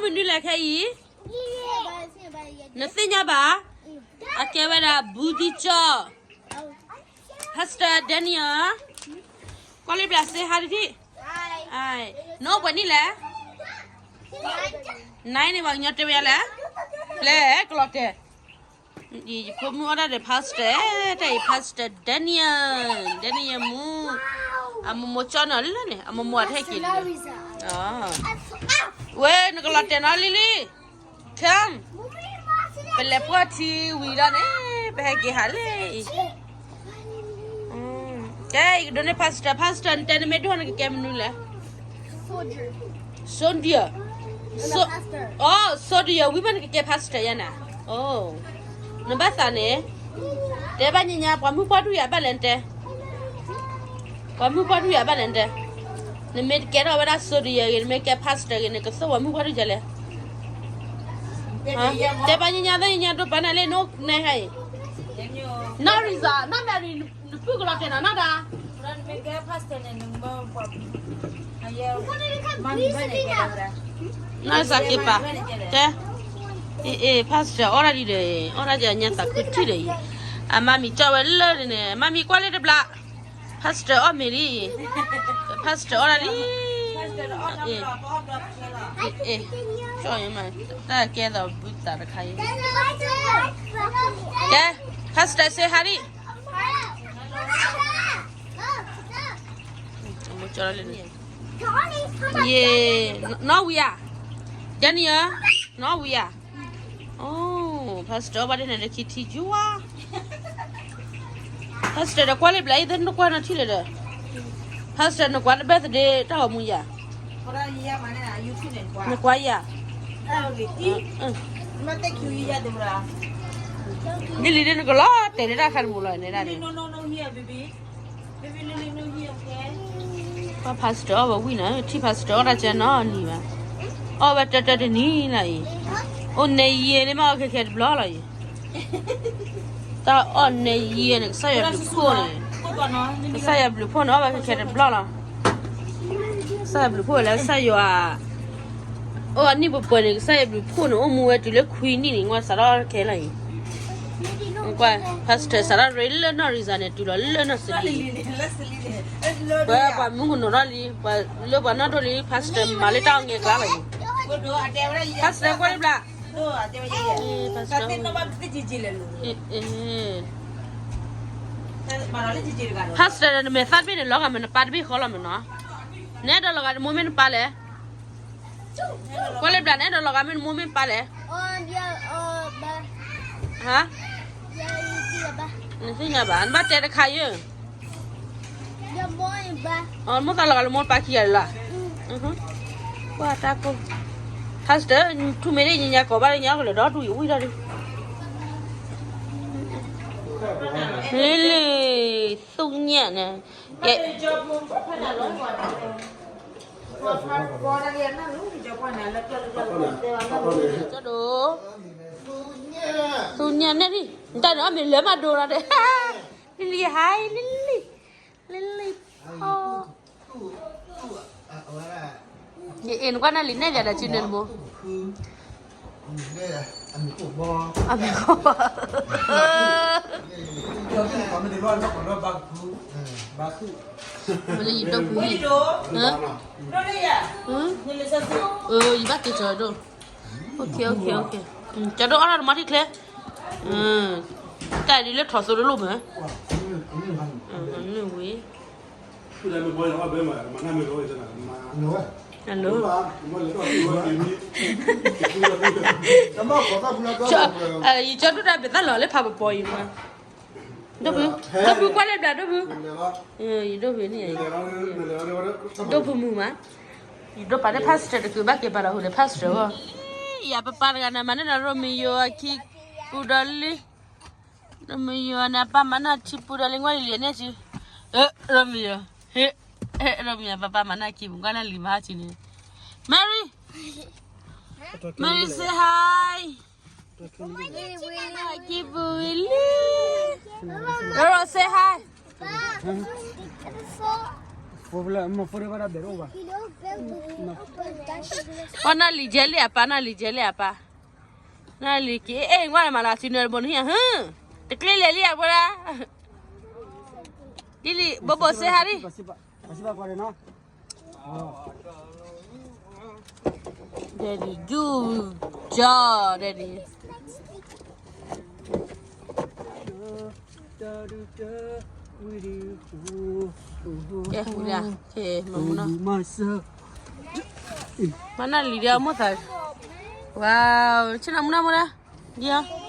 မနုၤလဲၣ်ခဲအံၤ, နသ့ၣ်ညါဘၣ်, အကဲဝဲဒၣ်ဘူးသံကၠီ, Pastor Daniel, ကွၢ်လံဘျးစ့ဟါတထံၣ်, နအိၣ်ပှဲၤနံၣ်လဲၣ်, နအံၤန့ၣ် ပှၤကညီတဲဝဲလဲၣ်, လဲၣ်ကလီၤတဲာ် ယဖိမုၣ်အီၣ်ဒၣ်ဒီး pastor, တၢ်အံၤ pastor Daniel, Daniel မူ, အမိၢ်မိၢ်ကၠီနီၤလၢန့ၣ် အမိၢ်မိၢ်အထဲက့ၤလံ, ဝဲနကလီၤတဲာ်နီၤလံလံ, come, ပလဲၤပှီၢ်ထံဝံၤဒီးန့ၣ် ပဟဲက့ၤဟးလၢအံၤ, ကဲ ယကဒိးန့ၢ် pastor, pastor နတဲနမ့ၢ်ဒိၣ်နကကဲမနုၤလဲၣ် Soldier, အိ soldier ဝံၤမးနကကဲ pastor ယၤနၤ, အိ, နဘၣ်သးန့ၣ်, တဲဘၣ်ညါညါ ပှၤမုၢ်ပှၢ်ဒူၣ်ယၤဘၣ်လဲၣ်နတဲ, ပှၤမုၢ်ပှၢ်ဒူၣ်ယၤဘၣ်လဲၣ်နတဲ, နမ့ၢ်တကဲထီၣ်ဝဲဒၣ် soldier ဂ့ၤ နမ့ၢ်ကဲ pastor ဂ့ၤ နကသိၣ်ပှၤမုၢ်ပှၢ်ဒူၣ်ယၤလဲၣ်, တဲဘၣ်ညါညါ သ့ၣ်ညါဒိၣ်ပာ်နၤလၢနအိၣ်နဲဟဲအံၤ, နီၢ်ရံစၤ နီၢ်မၤရံ နပုၢ်ကလီၤတဲာ်နၤနီၢ်တၢ် နီၢ်စးက့ၤပာ်, တဲ, အ့ pastor အီၣ်ဒၣ်ဒ်ဒီး, အီၣ်ဒၣ်ယညါသးခုထံၣ်ဒီးအံၤ, အမါမံၤကၠီဝဲလၢန့ၣ် အမါမံၤကွၢ်လၢတဘျး, pastor အီၣ်မ့ၤလံ, pastor အီၣ်ဒၣ်လံ, အ့, ကၠီမး, တၢ်ကဲသိးဘုသးတခါအံၤ, ကဲ, pastor say hi ဒံး ယ, နီၢ်ဝံၤဧါ, Daniel, နီၢ်ဝံၤဧါ, အိ, pastor ဘၣ်ဒ်န့ၣ်လၢခံထံယွၤ, pastor ဒီးကွၢ်လံဘျးအံၤ သ့ၣ်နကွၢ်နီၢ်ထံၣ်လၢၤဒီး, pastor နကွၢ်တဘၣ်သဒ့တၢ်ဂီၤမူယၤ, နကွၢ်ယၤ ဒ်လံဒ်နကလီၤတဲာ်လၢတၢ်ခါတမူလီၤန့ၣ်ဒၣ်န့ၣ်, ပှၤ pastor အီၣ်ဝဲဝံၤနၤ, ထံၣ် pastor အီၣ်တၢ်ကဲနီတနံၤဘၣ်, အီၣ်ဝဲတၢတၢတနံၤလီၤအံၤ, အိၣ်န့ၣ်ယဲန့ၣ်မ့ၢ်အီၣ်ခဲခဲတဘျီလီၤအံၤ, တၢ်အီၣ်န့ၣ်ယဲန့ၣ် ကစၢ်ယွၤဘျုးဖှိၣ်န့ၣ်, ကစၢ်ယွၤဘျုးဖှိၣ်န့ၣ် အီၣ်ဝဲခဲခဲတဘျီလီၤ, ကစၢ်ယွၤဘျုးဖှိၣ်လၢကစၢ်ယွၤ အိၣ်အနံၣ်ပှဲၤပှဲၤန့ၣ် ကစၢ်ယွၤဘျုးဖှိၣ်န့ၣ် အိၣ်မူဝဲတုၤလၢခွံနံၣ်န့ၣ် ကွၢ်စးထီၣ်ခဲလၢာ်အံၤ, ကွၢ် pastor စးထီၣ်ရ့လၢနီၢ်ရံစၤန့ၣ် တုၤလီၤလၢနီၢ်စလံၤ, ပှၤမူကနိးထီၣ်လံ, လၢပှၤနီၢ်ဒိၣ်လံ pastor မၤလၢတၢ်အီၣ်ငဲကျါလီၤအံၤ, pastor ကွၢ်လံဘျး, အ့ pastor ဒီးနမဲာ်သၣ်တဘ့ၣ်န့ၣ် လီၤဂာ်မ့ၢ်နပၢ်တဘ့ၣ်ဃီလီၤမ့ၢ်နီၤ, နအဲၣ်ဒိးလီၤဂာ်နမိၢ်မ့ၢ်နပၢ်လဲၣ် ကွၢ်လံဘျး နအဲၣ်ဒိးလီၤဂာ်မ့ၢ်နမိၢ်မ့ၢ်နပၢ်လဲၣ်, ဟါ, နသ့ၣ်ညါဘၣ် နဘၣ်တဲတခါယၢ်, မိၢ်သးလီၤဂာ်လၢမိၢ်နပၢ်ခံဂၤလီၤ, ကွၢ်တၢ်ကိၢ်, pastor ထူမ့ၢ်ဒ်ညါညါကိးဘၣ်လၢညါကလၢာ်ဒီးတူၢ်ယဝံၣ်ဒီးဒုး, လံလံ, သူၣ်ညၣ်န့ၣ်, ကဲ, ကၠီဒိၣ်, သူၣ်ညၣ်န့ၣ်ဒံး, တၢ်န့ၣ်အီၣ်မ့ၤလၢမၤဒိလီၤတဲ, လံလံဟါအံၤ လံလံ, လံလံ, ယအ့ၣ် နကွၢ်နၢ်လံၤနဲၣ်ယၤဒီးစုန့ၣ်တဘိ, အမံၤခိၣ်ဘီ, မ့ၢ်လၢယဒိၣ်ဖု, ယဘၣ်က့ၤကၠီဒိၣ်, ကၠီဒိၣ်အီၣ်တၢ်တမီၤထံချ့, တၢ်ဒ်လၢထီၣ်သိတလိၣ်မး, န့ၣ်ဝံၤ Hello, ယဒိၣ်ဖု, ဒိၣ်ဖုကွၢ်လၢဘျးဒိၣ်ဖု, ယဒိၣ်ဖုန့ၣ်, ဒိၣ်ဖုမုၢ်မး, ယဒိၣ်ပာ်လၢ pastor တကုးဘၣ်က့ၤပာ်လီၤဟူးလၢ pastor အဂီၢ်, ယပပၢ်တဂၤန့ၣ် မၤန့ၢ်ဒီးရိမံယိၤအခံပူၤဒီးလံ, ရိမံယိၤန့ၣ် အပၢ်မၤန့ၢ်ထံပူၤဒီးလံ ကွၢ်လံၤလံၤန့ၣ်စု, ရိမံယိၤ, ရိမံယိၤ ပပၢ်မၤန့ၢ်ခံပူၤ ကွၢ်န့ၢ်လံၤမၤဟါစုန့ၣ်, Mary, Mary say hi, ကံပူၤဝံၤလံ, Roro say hi, မ ပှၤနၢ်လံၤကဲလံအပၢ် နၢ်လံၤကဲလံအပၢ်, နၢ်လံၤက့ၤ အဲၣ် ဝဲမၤလၢ်ထံနၢၤတဘိနဟံၣ်ဧါ ဟၢ, တကျ့လဲၤလံအပှၤဒၣ်, ဒ်လံ ဘိဘိစ့ဟါဒံး, Daddy good job Daddy, ကဲ မၤမူနီၤ, မၤနၢ်လံၤဒီးမိၢ်သး, ဝါ, ဆ့နၤမူနီၤမူနီၤ, ဒ်အီၤ